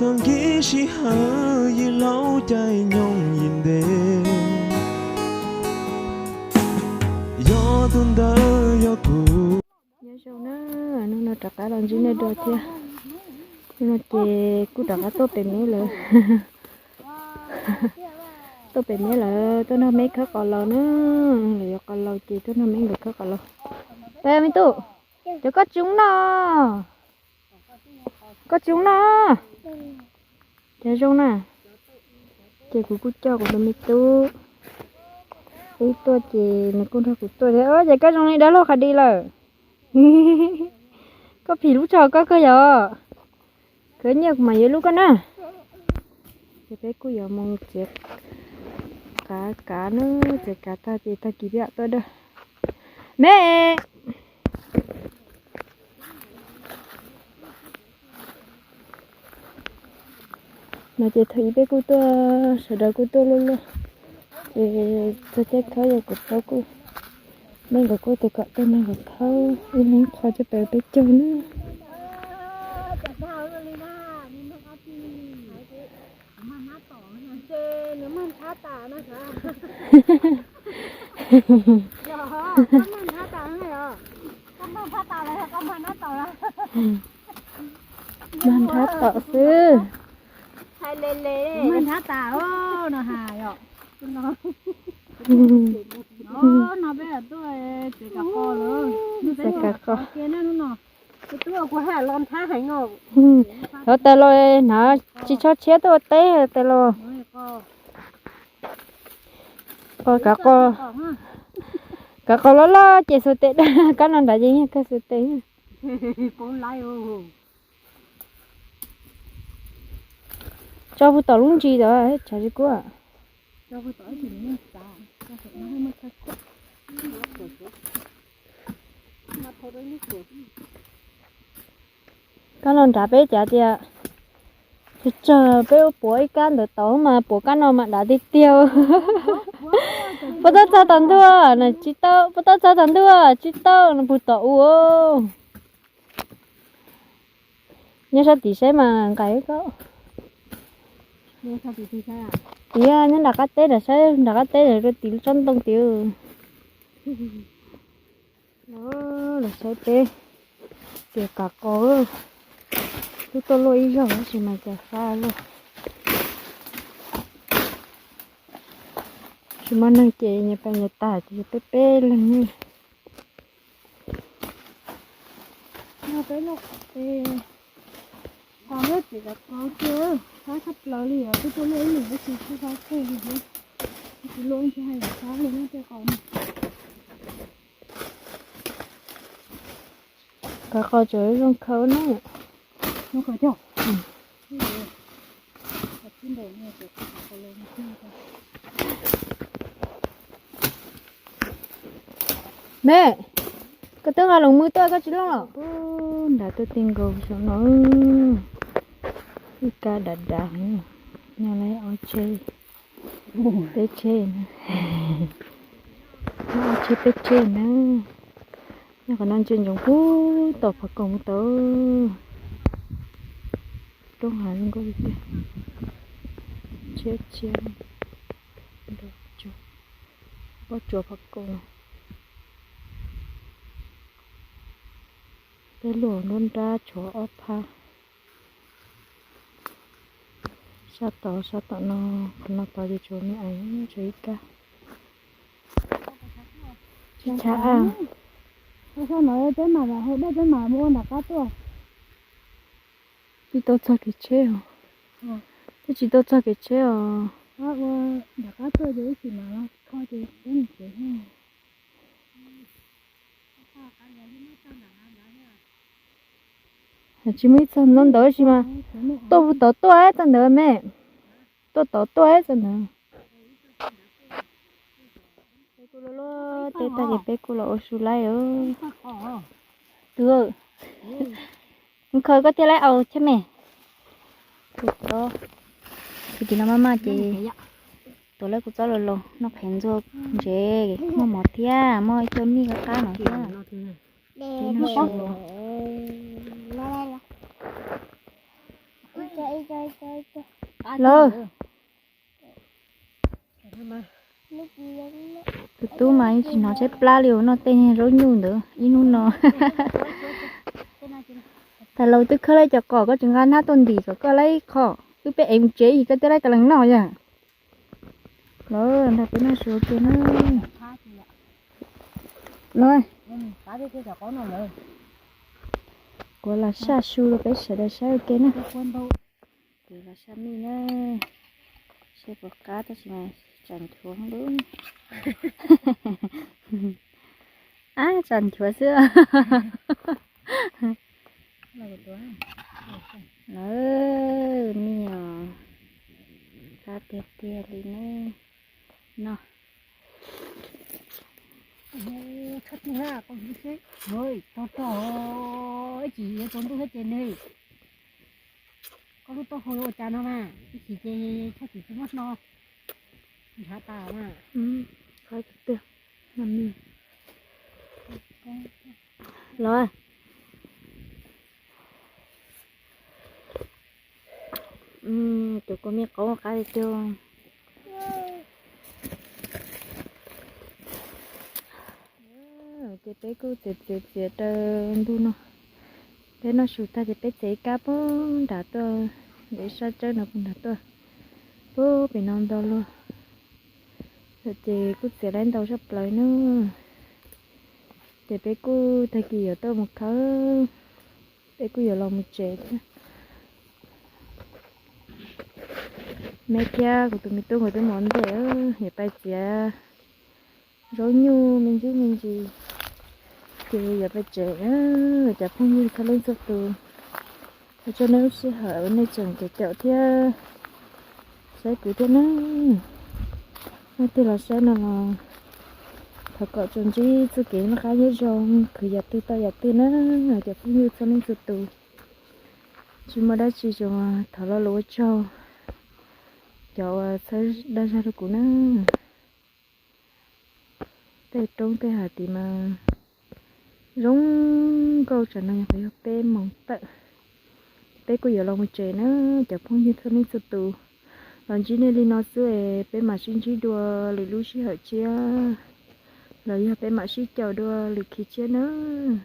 Tag kis sij hawm yim laub caij nyoog yim ntev, yog tus ntawd yog kuv. Nyob zoo na, hnub no rov qab los ntsib nej dua thiab. Hnub no ces kuj rov qab tuaj pem meb lawm. Tuaj pem meb lawm, tuaj nrog meb khawb qos laus na. Lawv yuav qos laus ces tuaj nrog meb nkawd khawb qos laus. Peb me tub, cov koj tsis zoo no, koj tsis zoo no. Ces zoo na, ces kuv kuj coj kuv tus me tub wb tuaj ces nws kuj nrog kuv tuaj thiab. Ces koj zoo li dab laug Qhov Dis lawm. Koj phim lub tsho koj kawg yom. Khwv nyiaj kuv mam yuav lub koj na. Ces peb kuj yuav mus txiav kav kav na, txiav kav tag ces tag kis peb mam tuaj dawj. Me no ces thaum ub peb kuj tuaj, sawv daws kuj tuaj luaj luaj, ces txog caij khawb yog kuv thaub kuj, meb nkawd kuj tias kom tuaj nrog nkawd khawb, ib leeg qho coj pem peb caug na. Mag nrhab tom xwb. Mag nrhab tas no has yom. Xav kav qos. Xav tas los hnav tsis tshua tshiab tuaj ua teb tas los. Kav qos, kav qos loj loj ces xuas tes daj, kab no nrad ces yeej kawg xuas tes. Tso puag tom lub ntsis tod tshav tsis kub. Kab no nrad peb cav tias tsawg tsawg peb ua puav ib kab ntawd tod mas puav kab no mas dav tiag tiag. Puab tau txog tom ntuj na tsis tau, puab tau txog tom ntuj tsis tau no puag tom u. Nyob sab tim saib mas nqaim koj. Tias nyob nram qab teb nram saib nram qab teb rau tim lub tsob ntoo tiag. Los saib peb txiav kav qos, twb tuaj luaj ib zaug tab sis mas cas fab luaj. Tsis muaj neeg ces nyias pais nyias tag ces peb peb leeg. Qos lub txiv kav qos kiag, fab tshaj plaws li os, twb tuaj luaj ib leeg tab sis tsis fab kawg li thiab. Tsis luaj tsis hais fab li no tej qos no. Kav qos tseem zoo khaws na. Me, koj twb nqa lus mwj tuaj koj tsis looj los? Nram tuaj ti nkaus saum no, ib kab dav dav, nyob lawm ob tsheb, peb tsheb, ob tsheb peb tsheb na. Nyob qhov no ntsia ntsoov puag tom Phav Koos mus tod. Roob hav zoo nkauj li tiag. Tsheb tsheb, pob tsuas Phav Koos. Peb luaj nruab nrab tshuav ob phab. Sab tod sab tom no, qhov no tod ces tshuav me eev tshuav ib kab. Tsis tshav a. Peb mam mus ua nram qab tuaj. Twb tau txog kev tsheb os. Twb tsis tau txog kev tsheb os. Tsis muaj ib txog ntawd ntawd sis mas tuaj tod tuaj txog ntawd me. Tuaj tod tuaj txog ntawd. Peb kuj luaj luaj tej tag ces peb kuj los ua su laib os. Tus, khaws koj thiaj laib aus thiab me. Kuv txob, kuv tis no maj maj ces tuav lawv kuv txob los los noj qhev ntxuag ntsev, muaj mov thiab, muaj ib co nij qab qab no thiab. Ces noj su. Lawm. Tus tub mas yeej tsis hnov tshaib plab li uas noj tej zaub nyuj ntawd ib hnub no. Thaum laus twb khawb laib cov qos koj tsis nqa hnab tuaj ntim kom koj laib qho, wb peb ev mus tsev ib koj twb laib tas lees noj yom. Lawm, nrog peb noj su ua ke na. Lawm, kuv los saj su rau peb sawv daws saib ua ke na. Ces los saj mij na, seb puas qab tab sis mas tsam nchuav lub. Ab, tsam nchuav xwb. Lawm, mij os, qab tiag tiag li ne. No. Tog tog, ib chim yuav tsaus ntuj thiab ces nws, koj lub taub hau yuav ua cas no mas ib chim ces tshaj txim tsis muab hno, ntshav tas mas. Los, tus kua me qoob qab tiag tiag. Ces peb kuj txiav txiav txiav raws ntu no. Peb noj su tag ces peb txiav ib kab puag nram tuaj, ntawm ib sab tsawb no puag nram tuaj, puag pem no ntau luaj. Ces kuj txiav laib ntau zaj plaws na. Ces peb kuj tag kis yuav tuaj mus khawb, peb kuj yuav los mus tsev thiab. Me thiab kuv tus me tub nkawd twb mus ua ntej, yuav pais txiav zaub nyuj me ntsis me ntsis, ces yuav pais tsev. Cov phooj ywg txhua leej txhua tus, ua tsaug nej lub sij hawm uas nej tseem caum caum thiab saib kuv thiab na. Nej twg los saib no los thov kom tsuas ntsib txoj kev noj qab nyob zoo, khwv yam twg tau yam twg na, cov phooj ywg txhua leej txhua tus. Tsis muaj dab tsi, tsuas thov lo lus ua tsaug cov uas txhawb dag zog rau kuv na. Tej roob tej hav tid mas zoo nkauj, tsam no yog qhov yog peb moos tawm. Peb kuj yuav los mus tsev na, cov phooj ywg txhua leej txhua tus. Los ntsib nej li no xwb es peb mam sib ntsib dua lwm lub sij hawm tshiab, los yog peb mam sib caum dua lwm khi tshiab nawb.